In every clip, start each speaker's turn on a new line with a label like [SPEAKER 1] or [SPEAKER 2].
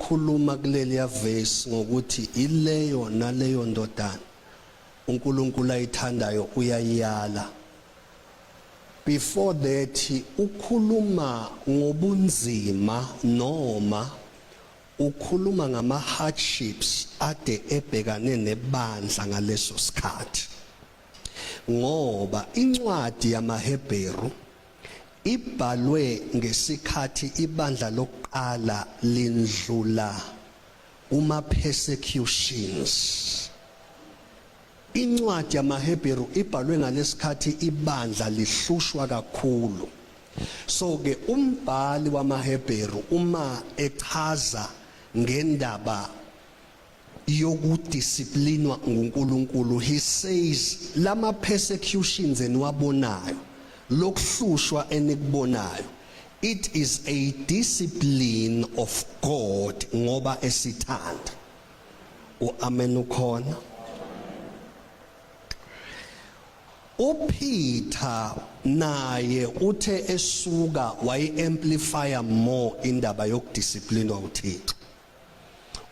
[SPEAKER 1] Khuluma kuleliya verse ngokuthi ileyo naleyo ndodana uNkulunkulu ayithandayo uyayiyala. Before that ukhuluma ngobunzima noma ukhuluma ngama hardships ade ebhekane nebandla ngaleso sikhathi. Ngoba incwadi yamaHebheru Ibhalwe ngesikhathi ibandla lokuqala lindlula kuma persecutions. Incwadi yamaHebheru ibhalwe ngalesikhathi ibandla lihlushwa kakhulu. So ke umbhali wamaHebheru uma echaza ngendaba yokudisciplinwa nguNkulunkulu, he says lama persecutions eniwabonayo, lokuhlushwa enikubonayo, it is a discipline of God ngoba esithanda. Uamen ukhona. UPeter naye uthe esuka wayi amplify more indaba yokudisciplinwa uThixo.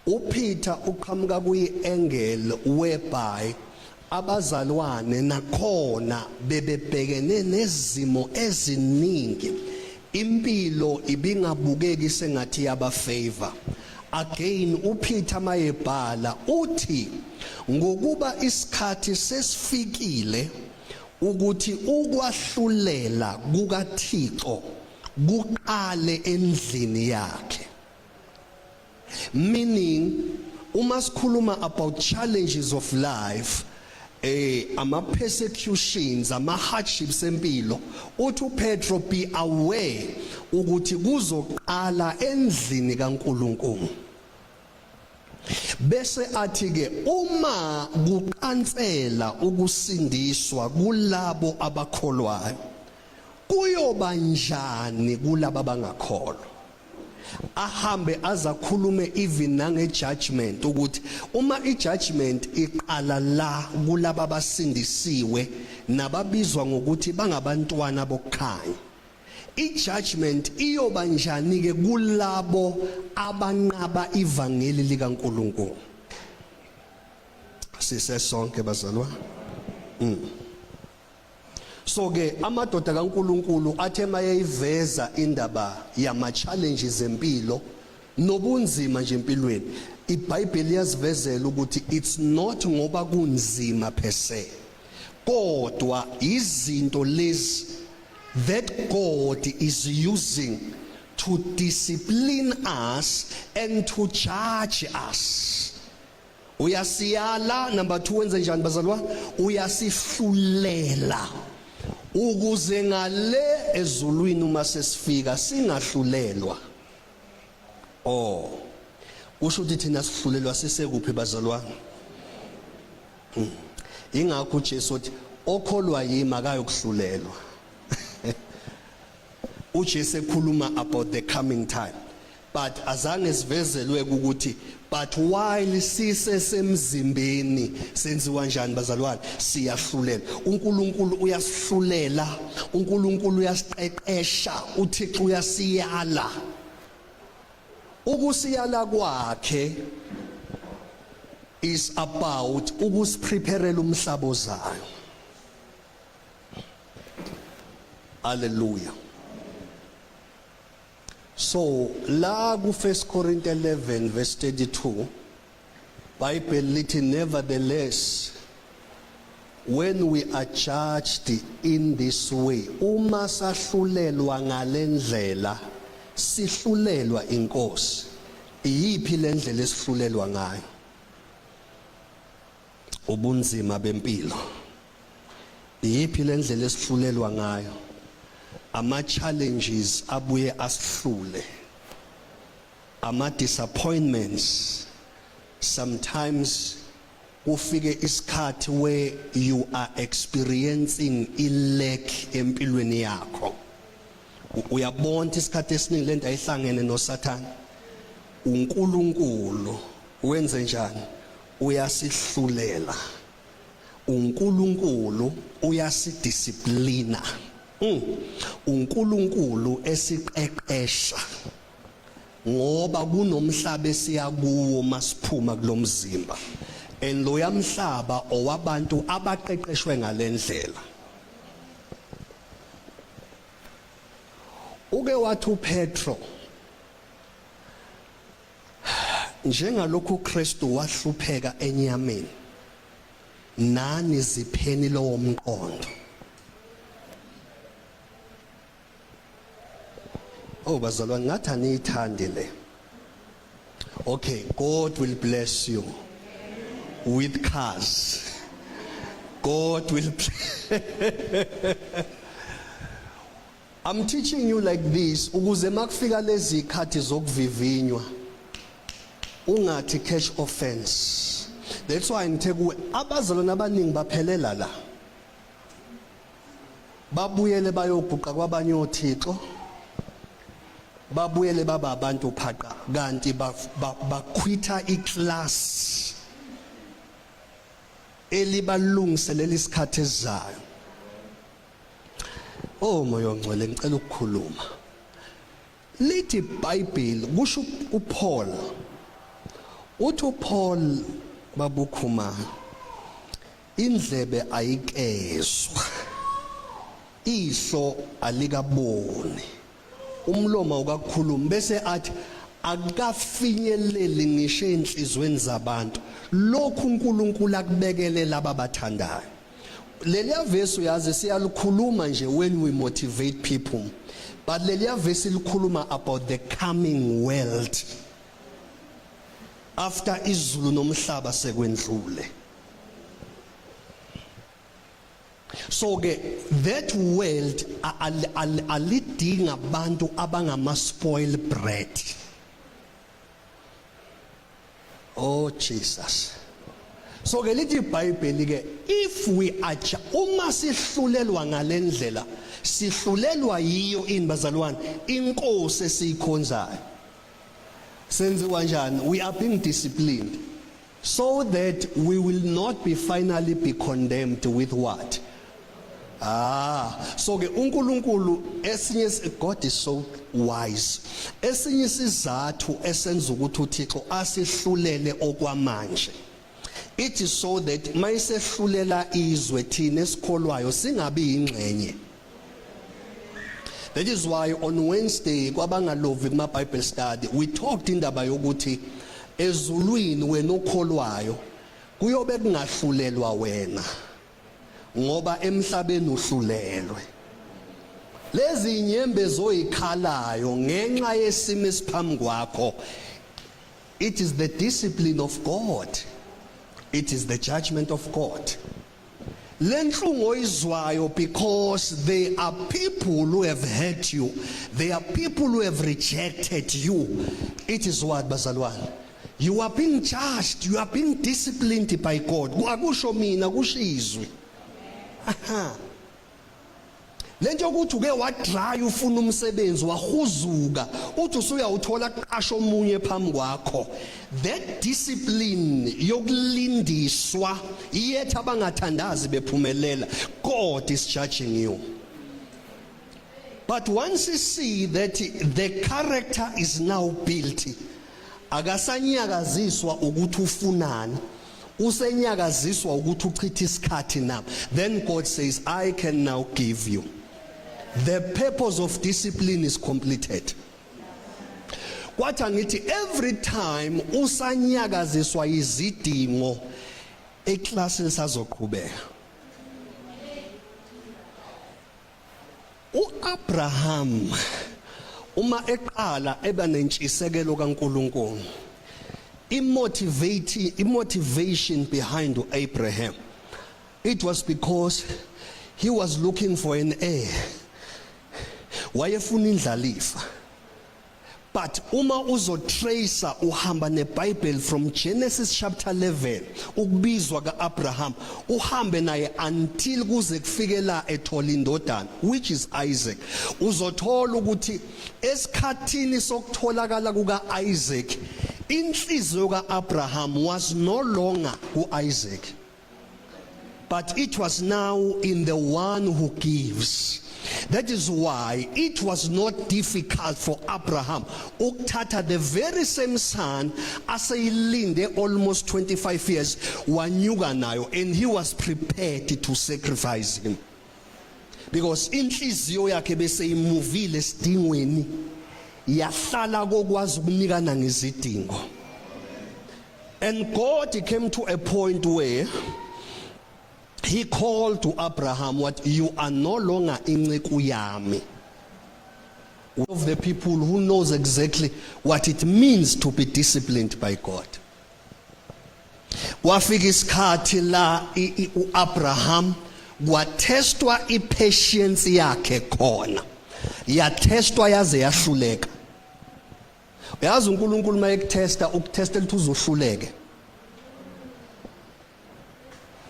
[SPEAKER 1] UPeter uqhamuka kuyi-angle whereby abazalwane nakhona bebebhekene nezimo eziningi, impilo ibingabukeki sengathi yaba favor. Again uPeter mayebhala uthi ngokuba isikhathi sesifikile ukuthi ukwahlulela kukaThixo kuqale endlini yakhe. Meaning uma sikhuluma about challenges of life, ama persecutions, ama hardships empilo, uthi uPetro be aware ukuthi kuzoqala endlini kaNkuluNkulu, bese athi ke uma kuqansela ukusindiswa kulabo abakholwayo, kuyoba njani kulaba abangakholwa? Ahambe azakhulume even nange judgment, ukuthi uma i judgment iqala la kulaba abasindisiwe nababizwa ngokuthi bangabantwana bokukhanya, i judgment iyoba njani ke kulabo abanqaba ivangeli likaNkuluNkulu? Sisesonke bazalwane. So ke amadoda kaNkuluNkulu athe mayeyiveza indaba yama challenges empilo nobunzima nje empilweni, iBhayibheli liyazivezela ukuthi it's not ngoba kunzima per se, kodwa izinto lezi that God is using to discipline us and to judge us. Uyasiyala. Number 2, wenze njani bazalwa? Uyasihlulela ukuze ngale ezulwini uma sesifika singahlulelwa. Oh, kusho ukuthi thina sihlulelwa sisekuphi bazalwane? Ingakho uJesu uthi okholwa yimi akayokuhlulelwa. uJesu ekhuluma about the coming time, but azange sivezelwe ukuthi but while sisesemzimbeni senziwa njani bazalwane? Siyahlulela. UNkulunkulu uyasihlulela, uNkulunkulu uyasiqeqesha, uThixo uyasiyala. Ukusiyala kwakhe is about ukusipreparela umhlaba ozayo. Hallelujah. So la ku 1 Corinthians 11 verse 32, Bible lithi, "Nevertheless, when we are judged in this way," uma sahlulelwa ngalendlela, sihlulelwa inkosi. Iyiphi lendlela esihlulelwa ngayo? Ubunzima bempilo. Iyiphi lendlela esihlulelwa ngayo? Ama challenges abuye asihlule, ama disappointments. Sometimes kufike isikhathi where you are experiencing i lack empilweni yakho. Uyabona isikhathi esiningi lento ayihlangene noSathane. uNkulunkulu wenze njani? Uyasihlulela. uNkulunkulu uyasidisciplina. UNkulunkulu esiqeqesha. Ngoba kunomhlaba esiya kuwo masiphuma kulomzimba. And loya mhlaba owabantu abaqeqeshwe ngalendlela. Uke wathi uPetro, njengalokhu uKristu wahlupheka enyameni, nani zipheni lowo mqondo. Oh bazalwane, ngathi aniyithandi le. Okay, God will bless you with cars. God will. I'm teaching you like this ukuze makufika lezi ikhathi zokuvivinywa ungathi catch offense. That's why ngithe kuwe abazalwane abaningi baphelela la. Babuyele bayoguqa kwabanye othixo. Babuyele baba abantu phaqa kanti bakhwitha iclass elibalungiselela isikhathi esizayo. Oh Moya oNgcwele, ngicela ukukhuluma. Lithi iBhayibheli, kusho uPaul. Uthi uPaul, babukhuma, indlebe ayikezwa. Iso alikaboni. Umlomo awukakhulumi, bese athi akukafinyeleli ngisho enhlizweni zabantu lokhu uNkulunkulu akubekele laba abathandayo. Leliya verse uyazi siyalikhuluma nje when we motivate people, but leliya verse likhuluma about the coming world after izulu nomhlaba sekwendlule. So ke that world alidinga abantu abangama spoil bread. Oh Jesus. So ke lithi iBhayibheli ke, if we are, uma sihlulelwa ngalendlela, sihlulelwa yiyo ini bazalwane? Inkosi esiyikhonzayo. Senziwa kanjani? We are being disciplined so that we will not be finally be condemned with what? Ah, so ke uNkulunkulu esinye, God is so wise. Esinye isizathu esenza ukuthi uThixo asihlulele okwamanje, it is so that mayisehlulela izwe, thina esikholwayo singabi ingxenye. That is why on Wednesday, kwabangalovi kuma Bible study, we talked indaba yokuthi ezulwini wena okholwayo kuyobe kungahlulelwa wena ngoba emhlabeni uhlulelwe. Lezi inyembezi oyikhalayo ngenxa yesimo esiphambi kwakho, it is the discipline of God, it is the judgment of God. Lenhlungu oyizwayo because there are people who have hurt you, there are people who have rejected you, it is what, bazalwane? You are being judged, you are being disciplined by God. Akusho mina, kusho izwi. Aha, lento yokuthi uke wadry ufuna umsebenzi, wahuzuka, uthi usuyawuthola, kuqasha omunye phambi kwakho, that discipline yokulindiswa yethu abangathandazi bephumelela, God is judging you. But once you see that the character is now built, akasanyakaziswa ukuthi ufunani, usenyakaziswa ukuthi uchitha isikhathi nami, then God says, "I can now give you." The purpose of discipline is completed. Kwathi angithi every time usanyakaziswa izidingo, eclass lisazoqhubeka. uAbraham uma eqala eba nentshisekelo kaNkuluNkulu, imotivate imotivation behind uAbraham, it was because he was looking for an heir. Wayefuna indlalifa. But uma uzotracer, uhamba neBhayibheli from Genesis chapter 11, ukubizwa kaAbraham, uhambe naye until kuze kufike la ethola indodana, which is Isaac, uzothola ukuthi esikhathini sokutholakala kuka Isaac, inhliziyo kaAbraham was no longer kuIsaac, but it was now in the one who gives. That is why it was not difficult for Abraham ukuthatha the very same son aseyilinde almost 25 years, wanyuka nayo, and he was prepared to sacrifice him because inhliziyo yakhe bese imuvile esidingweni, yahlala kokwazi ukunikana ngezidingo. And God came to a point where he called to Abraham, "What, you are no longer inceku yami." One of the people who knows exactly what it means to be disciplined by God. Kwafika isikhathi la uAbraham kwatestwa ipatience yakhe khona, yatestwa yaze yahluleka. Uyazi, uNkulunkulu mayekutesta, ukutestela ukuthi uzohluleke,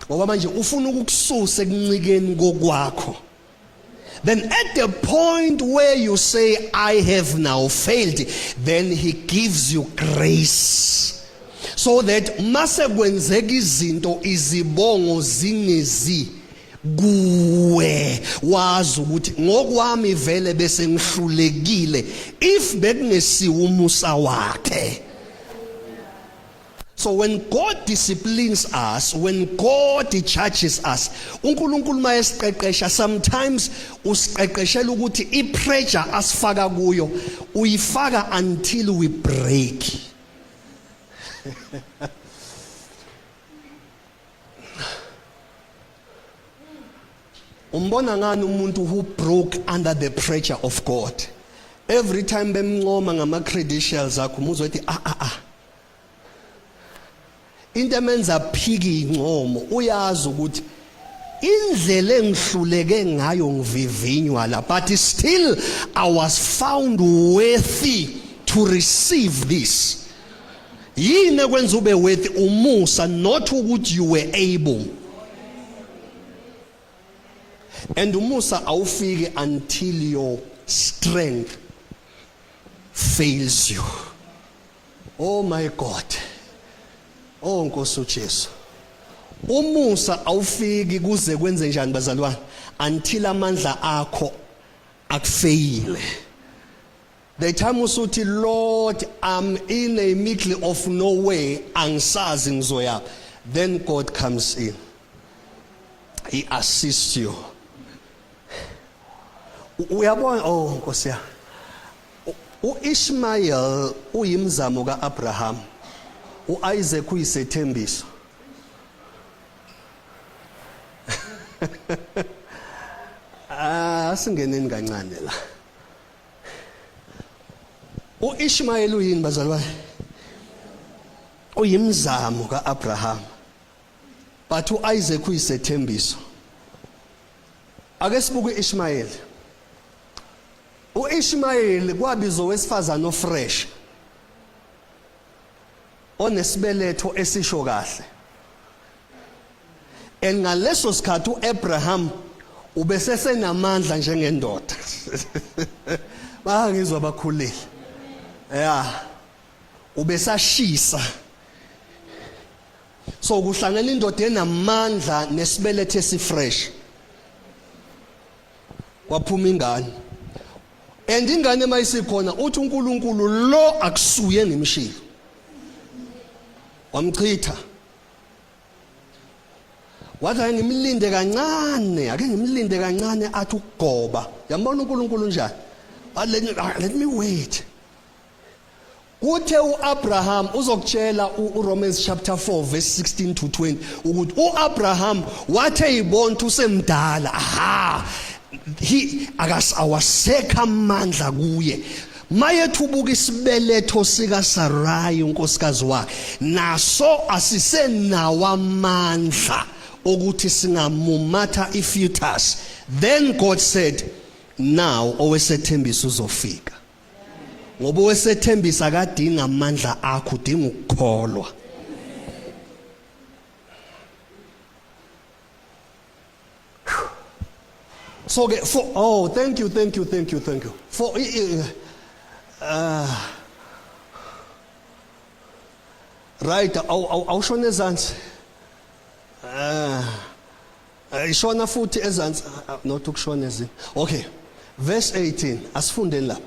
[SPEAKER 1] ngoba manje ufuna ukukususa ekuncikeni kokwakho. Then at the point where you say, "I have now failed," then he gives you grace so that mase kwenzeka izinto, izibongo zingezi kuwe, wazi ukuthi ngokwami vele bese ngihlulekile if bekungesiwo umusa wakhe. So when God disciplines us, when God judges us, uNkulunkulu mayesiqeqesha, sometimes usiqeqeshela ukuthi ipressure asifaka kuyo uyifaka until we break. Umbona ngani umuntu who broke under the pressure of God? Every time bemncoma ngama credentials akho, umuzwa ethi, "Ah, ah, ah." Into emenza phiki incomo, uyazi ukuthi indlela engihluleke ngayo ngivivinywa la, but still I was found worthy to receive this. Yini ekwenza ube worthy? Umusa, not ukuthi you were able. And umusa awufiki until your strength fails you. Oh my God, oh Nkosi uJesu. Umusa awufiki kuze kwenze njani, bazalwane? Until amandla akho akufeyile. The time usuthi, "Lord, I'm in a middle of nowhere, angisazi ngizoya," then God comes in, he assists you. Uyabona, oh Nkosi ya, uIshmael uyimzamo kaAbraham, uIsaac uyisethembiso. Ah, singeneni kancane la. UIshmael uyini, bazalwane? Uyimzamo kaAbraham, but uIsaac uyisethembiso. Ake sibuke uIshmael. UIshmael kwabizwa wesifazana ofresh onesibeletho esisho kahle, and ngaleso sikhathi uAbraham ubesesenamandla njengendoda. Bayangizwa abakhulile? Yeah, ubesashisa. So kuhlangena indoda enamandla nesibeletho esifresh, kwaphuma ingane. And ingane mayisikhona, uthi uNkulunkulu, "Lo akusuye ngimshilo." Wamchitha, wathi, "Ake ngimlinde kancane, ake ngimlinde kancane athi ukugoba." Yambona uNkulunkulu njani? Let me wait. Kuthe uAbraham, uzokutshela uRomans chapter 4 verse 16 to 20 ukuthi uAbraham wathe eyibona usemdala, aha, he awasekho amandla kuye. Mayethubuka isibeletho sika Sarai unkosikazi wakhe, naso asisenawo amandla ukuthi singamumatha ifetus. Then God said, "Now owesethembiso uzofika," ngoba owesethembiso akadinga amandla akho, udinga ukukholwa. So ke for, oh, thank you, thank you, thank you, thank you for right, awushona ezansi, ishona futhi ezansi, not ukushona ezini. Okay. Verse 18 asifundeni lapha.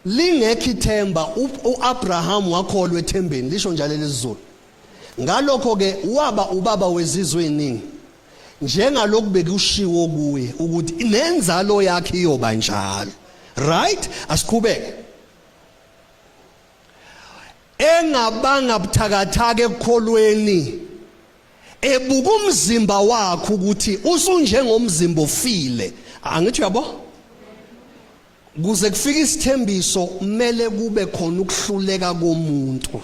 [SPEAKER 1] Lingekho ithemba uAbraham wakholwa ethembeni lisho njalo lesiZulu. Ngalokho ke waba ubaba wezizwe eziningi. Njengalokhu bekushiwo kuye ukuthi nenzalo yakhe iyoba njalo. Right? Asiqhubeke. Engabanga buthakathaka ekukholweni ebuka umzimba wakhe ukuthi usunjengomzimba ofile angithi uyabo kuze kufike isithembiso kumele kube khona ukuhluleka komuntu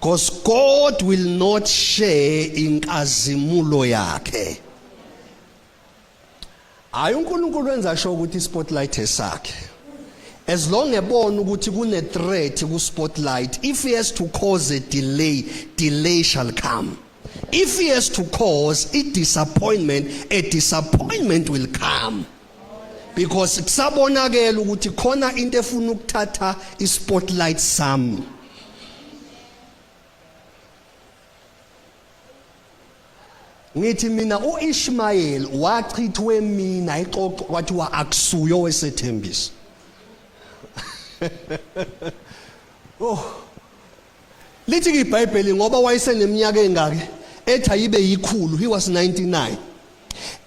[SPEAKER 1] because God will not share inkazimulo yakhe. Hayi uNkulunkulu wenza sure ukuthi ispotlight esakhe. As long ebona ukuthi kune threat ku spotlight, if he has to cause a delay, delay shall come. If he has to cause a disappointment, a disappointment will come. Because kusabonakela ukuthi khona into efuna ukuthatha ispotlight sami. Ngithi mina uIshmael wachithwe mina ixoxo kwathiwa akusuyo wesethembiso. Oh. Lithi ke iBhayibheli ngoba wayeseneminyaka engaki ethi ayibe yikhulu he was 99.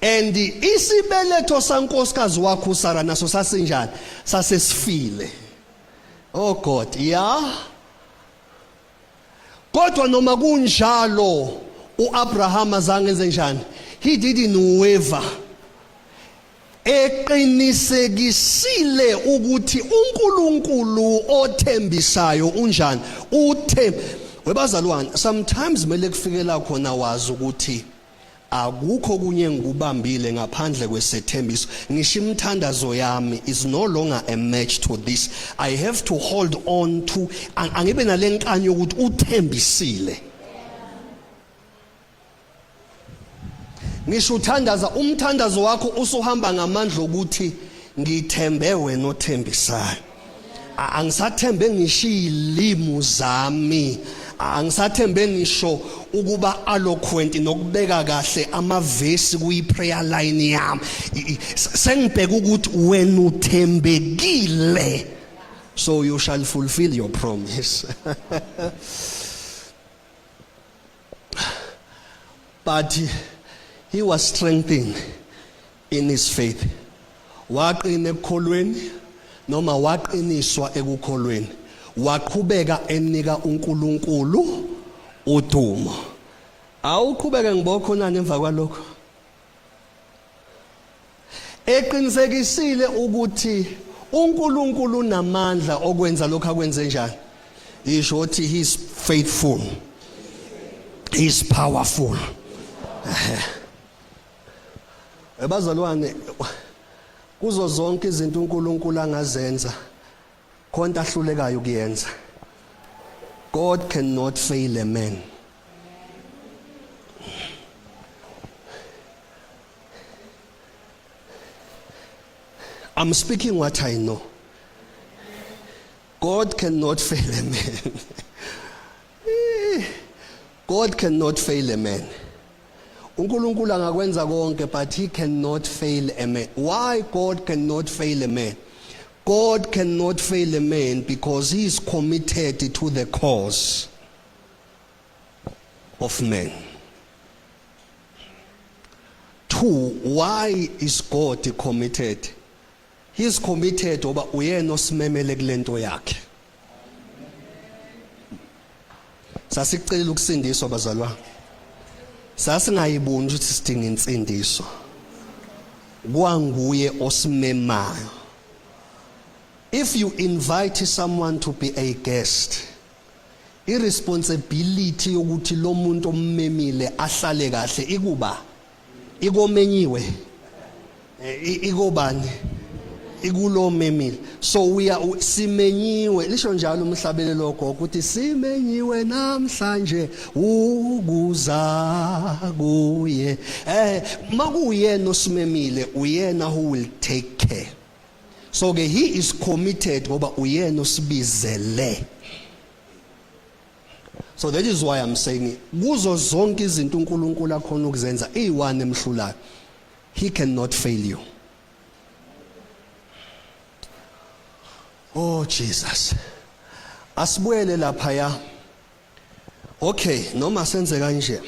[SPEAKER 1] And isibeletho sankosikazi wakhe uSara naso sasinjani? Sasesifile. Oh God, yeah. Kodwa noma kunjalo uAbraham azange enze njani? He didn't waver. Eqinisekisile ukuthi uNkulunkulu othembisayo unjani? Uthe webazalwane sometimes kumele kufikela khona wazi ukuthi akukho kunye engikubambile ngaphandle kwesethembiso ngisho imithandazo yami is no longer a match to this i have to hold on to angibe nalenkani yokuthi uthembisile ngisho uthandaza umthandazo wakho usuhamba ngamandla okuthi ngithembe wena othembisayo angisathembe ngisho izilimi zami angisathembe ngisho ukuba eloquent nokubeka kahle amavesi kuyi prayer line yami sengibheka ukuthi wena uthembekile so you shall fulfill your promise but he was strengthened in his faith waqina ekukholweni noma waqiniswa ekukholweni waqhubeka enika uNkulunkulu udumo awuqhubeke ngibokho nani emva kwalokho eqinisekisile ukuthi uNkulunkulu unamandla okwenza lokho akwenze njani isho ukuthi he is faithful he is powerful ebazalwane kuzo zonke izinto uNkulunkulu angazenza khonto ahlulekayo ukuyenza God cannot fail a man I'm speaking what I know. God cannot fail a man. God cannot fail a man. uNkulunkulu angakwenza konke but he cannot fail a man. Why God cannot fail a man? God cannot fail a man because he is committed to the cause of man. Two, why is God committed? He is committed ngoba uyena osimemele kulento yakhe. Sasicela ukusindiswa bazalwane. Sasingayiboni ukuthi sidinga insindiso. Kwanguye osimemayo. If you invite someone to be a guest, irresponsibility yokuthi lo muntu ommemile ahlale kahle ikuba ikomenyiwe eh, ikobani ikulo memile so uya simenyiwe lisho njalo umhlabelelo gogo ukuthi simenyiwe namhlanje ukuza kuye eh makuyena osimemile uyena who will take care so ke he is committed ngoba uyena osibizele so that is why i'm saying kuzo zonke izinto uNkulunkulu akhona ukuzenza iyi-one emhlulayo he cannot fail you. Oh Jesus. Asibuyele lapha ya. Okay, noma senze kanje.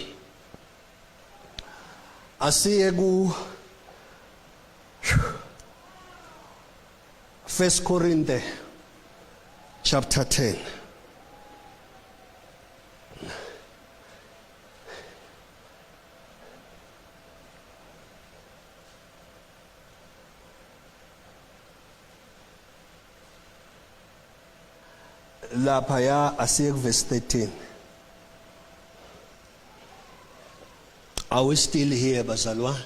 [SPEAKER 1] Asiye ku 1 Korinte chapter 10. Lapha ya asiye kuverse 13. Are we still here bazalwane?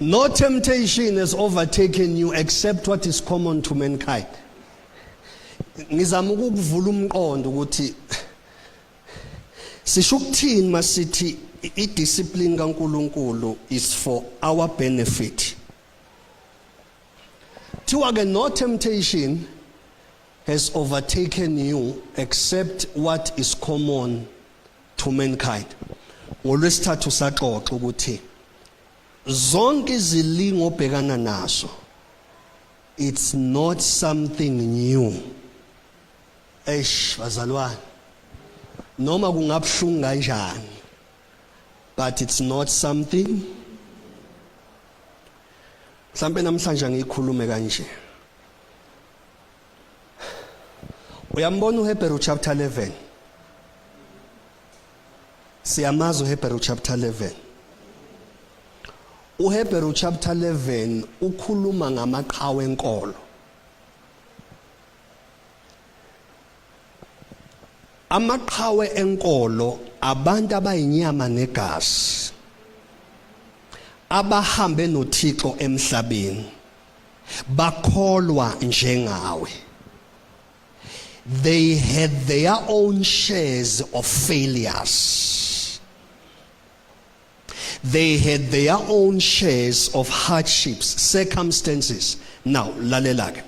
[SPEAKER 1] No temptation has overtaken you except what is common to mankind. Ngizama ukukuvula umqondo ukuthi sisho ukuthini masithi i-discipline kaNkuluNkulu is for our benefit. Thiwa ke no temptation has overtaken you except what is common to mankind. Ngolwesithathu saxoxa ukuthi zonke izilingo obhekana naso it's not something new. Eish bazalwane, noma kungabhlungu kanjani, but it's not something. Mhlambe namhlanje ngiyikhulume kanje. Uyambona uHebheru chapter 11? Siyamazi uHebheru chapter 11. UHebheru chapter 11 ukhuluma ngamaqhawe enkolo. Amaqhawe enkolo abantu abayinyama negazi abahambe noThixo emhlabeni, bakholwa njengawe. They had their own shares of failures, they had their own shares of hardships, circumstances. Now lalela ke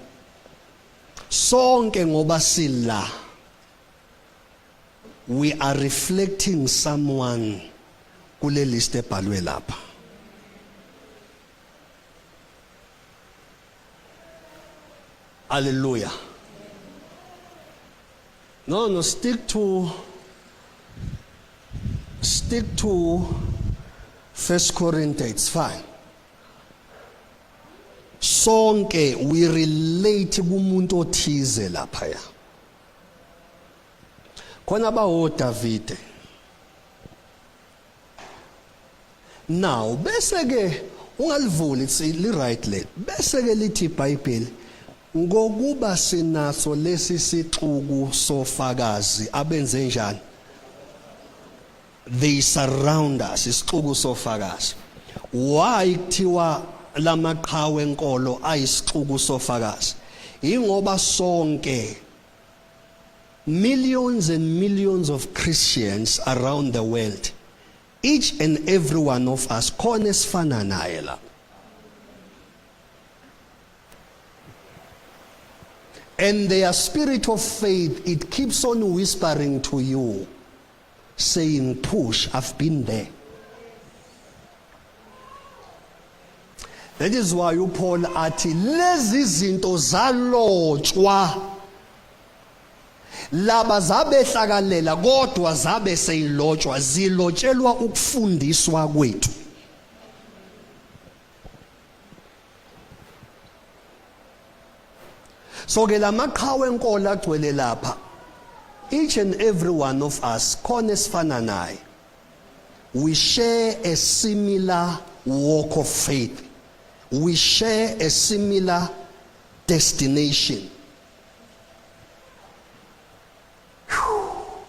[SPEAKER 1] sonke, ngoba sila, we are reflecting someone kule list ebhalwe lapha. Hallelujah. No, stick to First Corinthians, it's fine. Sonke we relate kumuntu othize lapha ya. Khona bawo Davide. Now bese ke ungalivuli, it's li right le. Bese ke lithi iBhayibheli, ngokuba sinaso lesi sixuku sofakazi abenze njani? They surround us, isixuku sofakazi. Why kuthiwa lamaqhawe enkolo ayisixuku sofakazi? Ingoba sonke, millions and millions of Christians around the world, each and every one of us khona esifana naye la. And their spirit of faith, it keeps on whispering to you, saying, "Push, I've been there." That is why uPaul athi lezi zinto zalotshwa laba zabehlakalela, kodwa zabe seyilotshwa, zilotshelwa ukufundiswa kwethu. So ke lamaqhawe enkolo agcwele lapha, each and every one of us khona esifana naye. We share a similar walk of faith, we share a similar destination. Whew.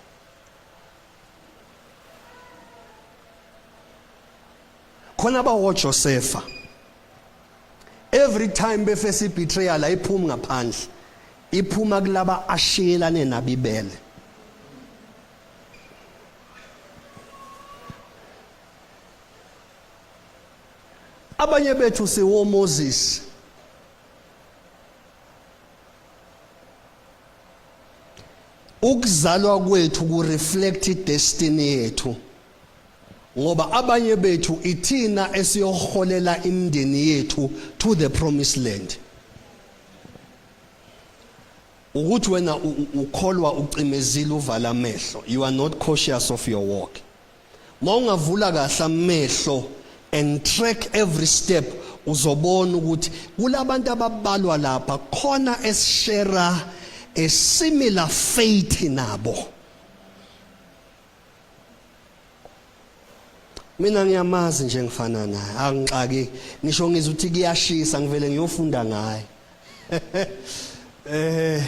[SPEAKER 1] Khona bawo Josepha, every time befesa betrayal, ayiphumi ngaphandle, iphuma kulaba ashiyelane nabibele. Abanye bethu siwo Moses. Ukuzalwa kwethu ku reflect destiny yethu. Ngoba abanye bethu ithina esiyoholela imindeni yethu to the promised land. Ukuthi wena ukholwa ucimezile uvala amehlo, you are not cautious of your walk. Mawungavula kahle amehlo and track every step uzobona ukuthi kulabantu ababalwa lapha khona esishare a similar fate nabo. Mina ngiyamazi nje ngifana naye angixaki ngisho ngizwe ukuthi kuyashisa ngivele ngiyofunda ngaye. Eh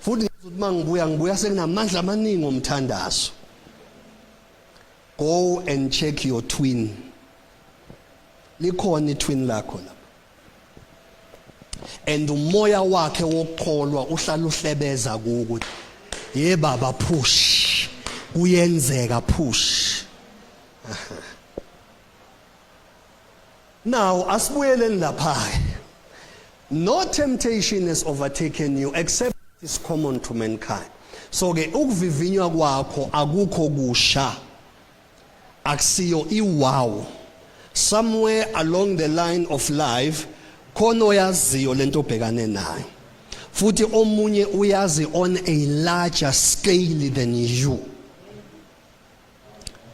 [SPEAKER 1] futhi ngizwe ukuthi mangibuya ngibuya sekunamandla amaningi omthandazo. Go and check your twin. Likhona itwin lakho lapha. And umoya wakhe wokukholwa uhlala uhlebeza kuwe. Ye baba push. Kuyenzeka push. Now asibuyeleni lapha. No temptation has overtaken you except is common to mankind. So ke ukuvivinywa kwakho akukho kusha. Akusiyo iwow. Somewhere along the line of life khona oyaziyo lento obhekane nayo. Futhi omunye uyazi on a larger scale than you.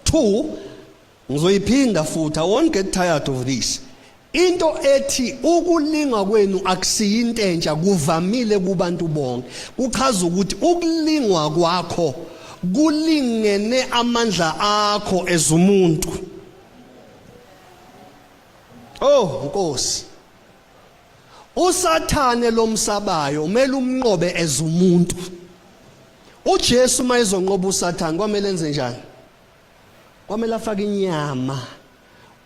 [SPEAKER 1] Two, ngizoyiphinda futhi, I won't get tired of this. Into ethi ukulinga kwenu akusiyo into entsha kuvamile kubantu bonke. Kuchaza ukuthi ukulingwa kwakho kulingene amandla akho ezumuntu. Oh Nkosi. uSathane lomsabayo umele umnqobe ezumuntu. uJesu mayezonqoba uSathane kwamele enze njani? Kwamele afake inyama.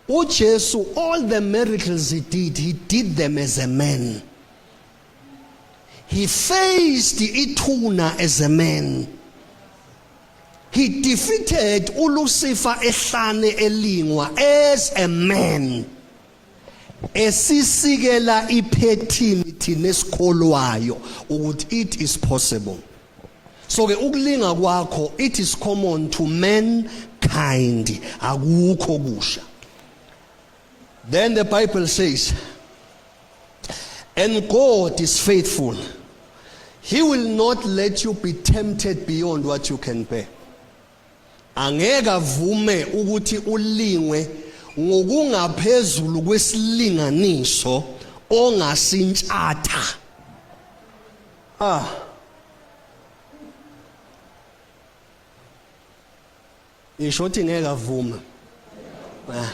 [SPEAKER 1] uJesu all the miracles he did, he did them as a man. He faced ithuna as a man. He defeated uLucifer ehlane elingwa as a man. Esisikela iphethini thina esikholwayo ukuthi it is possible. So ke ukulinga kwakho it is common to mankind, akukho kusha. Then the Bible says, and God is faithful. He will not let you be tempted beyond what you can bear. Angeke avume ukuthi ulingwe ngokungaphezulu kwesilinganiso ongasintshatha. Ah. Isho ukuthi ngeke avume. Ah.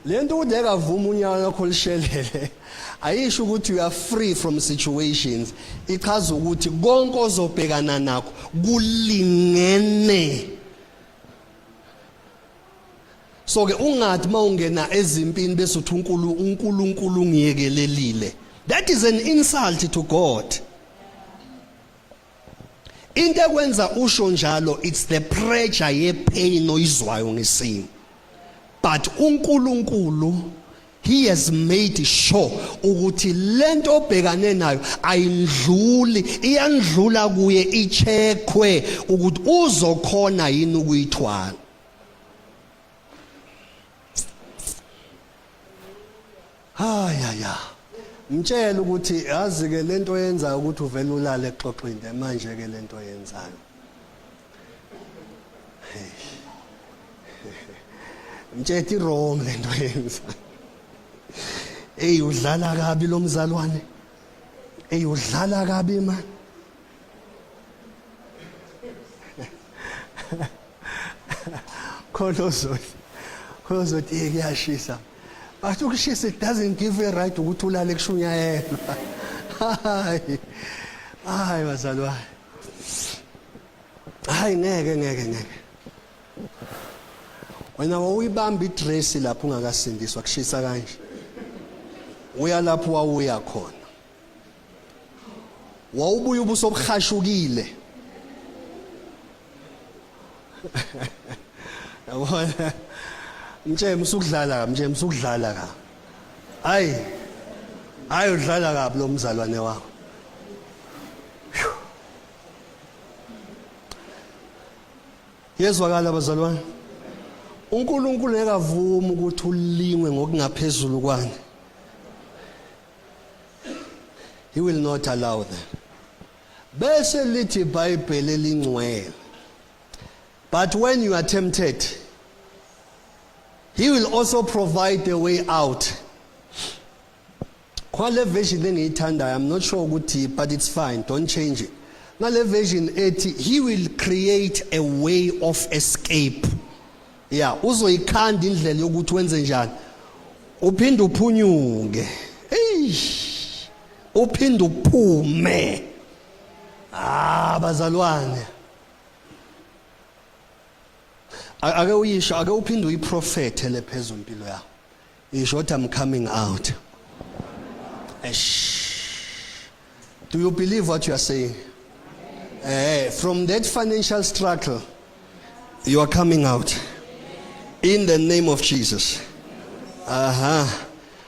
[SPEAKER 1] Lento ukuthi ngeke avume unyawo lakho lishelele ayisho ukuthi you are free from situations. Ichaza ukuthi konke ozobhekana nakho kulingene. So ke ungathi mawungena ezimpini bese uthi uNkulunkulu ungiyekelelile. That is an insult to God. Into ekwenza usho njalo it's the pressure ye pain oyizwayo ngesimo. But uNkulunkulu he has made sure ukuthi lento obhekane nayo ayindluli, iyandlula kuye icheckwe ukuthi uzokhona yini ukuyithwala. Haya ya. Mtshela ukuthi yazi ke lento oyenzayo ukuthi uvele ulale exoxa into manje ke lento oyenzayo. Mtshela i wrong lento oyenzayo. Ey udlala kabi lo mzalwane. Ey udlala kabi man. Khona ozothi khona ozothi kuyashisa. But ukushisa it doesn't give you a right ukuthi ulale kushunyayelwa. Hayi. Hayi bazalwane. Hayi ngeke ngeke ngeke. Wena wawuyibamba idress lapho ungakasindiswa kushisa kanje. Uya lapho wawuya khona. Wawubuya ubuso obuhashukile. Yabona. Mtshela usukudlala ka, mtshela usukudlala ka. Hayi. Hayi udlala kabi lo mzalwane wakho. Yezwakala bazalwane. uNkulunkulu ekavuma ukuthi ulingwe ngokungaphezulu kwani. He will not allow them. Bese lithi iBhayibheli elingcwele, but when you are tempted, he will also provide a way out. Kwale version engiyithandayo, I'm not sure ukuthi, but it's fine, don't change it. Nale version ethi he will create a way of escape. Yeah, uzoyikhanda indlela yokuthi wenze njani, uphinde uphunyuke. Eish, uphinde uphume. Ah, bazalwane, ake uyisho, ake uphinde uyiprofethe le phezulu impilo yakho. Isho ukuthi, "I'm coming out." Eish. Do you believe what you are saying? From that financial struggle, you are coming out in the name of Jesus.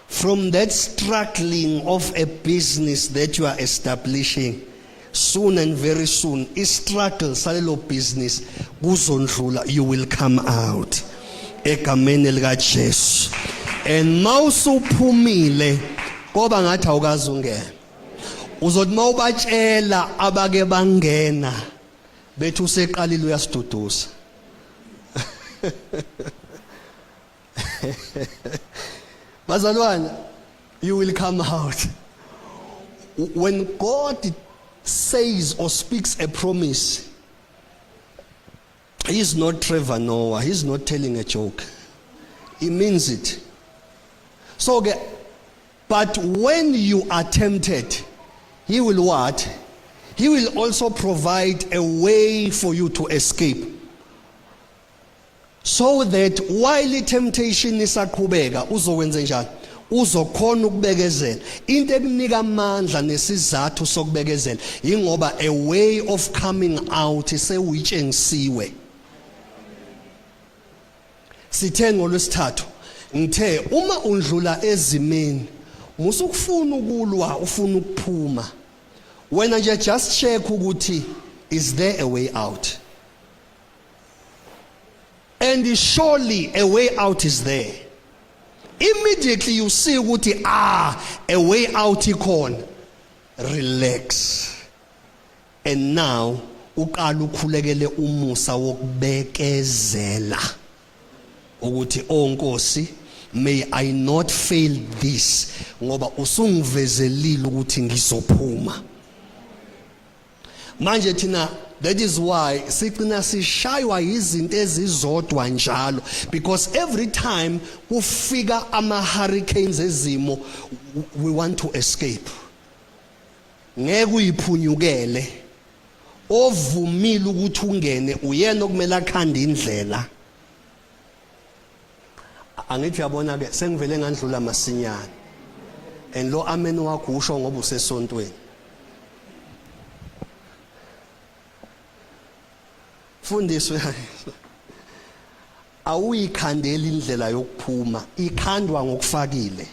[SPEAKER 1] From that struggling of a business that you are establishing, soon and very soon, i-struggle salelo business kuzondlula. You will come out egameni lika Jesu. And mawusuphumile, koba ngathi awukazi ungena. Uzothi mawubatshela abake bangena, bethi useqalile uyasiduduza. Bazalwane, you will come out. When God says or speaks a promise, he is not Trevor Noah. He's not telling a joke. He means it. So okay, but when you are tempted, he will what? He will also provide a way for you to escape, so that while temptation isaqhubeka, uzokwenza njani? Uzokhona ukubekezela. Into ekunika amandla nesizathu sokubekezela ingoba a way of coming out sewuyitshengisiwe. Sithe ngolwesithathu, ngithe uma undlula ezimeni, musukufuna ukulwa, ufuna ukuphuma wena nje, just check ukuthi is there a way out? And surely a way out is there. Immediately you see ukuthi, ah, a way out ikhona, relax, and now uqala ukhulekele umusa wokubekezela ukuthi, "Oh Nkosi, may I not fail this, ngoba usungivezelile ukuthi ngizophuma." Manje thina, that is why sigcina sishaywa izinto ezizodwa njalo, because every time kufika ama hurricanes ezimo, we want to escape. Ngeke uyiphunyukele. Ovumile ukuthi ungene uyena okumele akhande indlela. Angithi uyabona ke, sengivele ngandlula masinyane, and lo amen wakho usho ngoba usesontweni. Fundiswe, awuyikhandeli indlela yokuphuma, ikhandwa ngokufakile,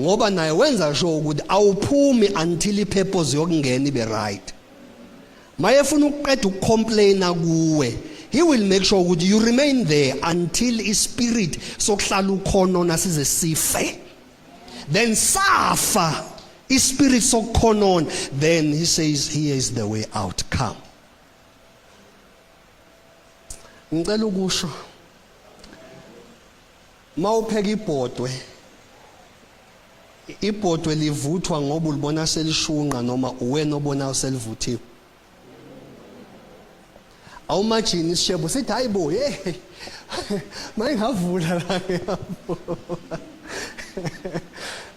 [SPEAKER 1] ngoba naye wenza sure ukuthi awuphumi until ipurpose yokungena ibe right. Mayefuna ukuqeda ukucomplaina kuwe, he will make sure ukuthi you remain there until ispirit sokuhlala ukhonona size sife. Then safa ispirit sokukhonona, then he says, "Here is the way out, come." Ngicela ukusho, mawupheka ibhodwe, ibhodwe livuthwa ngoba ulibona selishunqa noma uwena obona selivuthiwe? Awumajini isishebo sithi, "Hayibo, hey, mayingavula la."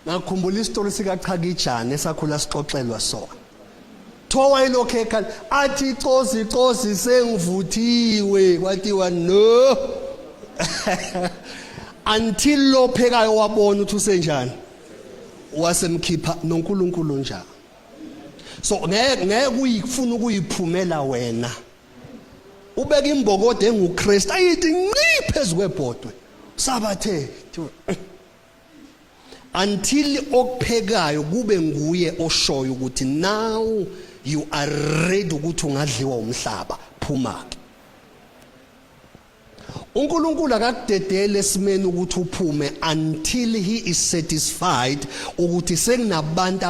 [SPEAKER 1] Ngakhumbula isitori sikaChakijane esakhula sixoxelwa sona. Thiwa wayelokhu ekhala athi, "Cosi, cosi, sengivuthiwe." Kwathiwa no, until lo phekayo wabona ukuthi usenjani, wasemkhipha. NoNkulunkulu njalo. So ngeke uyifuna ukuyiphumela wena, ubeka imbokodo enguKristu ayithi nqi phezulu kwebhodwe, sabathe until okuphekayo kube nguye oshoyo ukuthi now you are ready ukuthi ungadliwa umhlaba, phuma ke. uNkulunkulu akakudedele esimeni ukuthi uphume until he is satisfied ukuthi sekunabantu.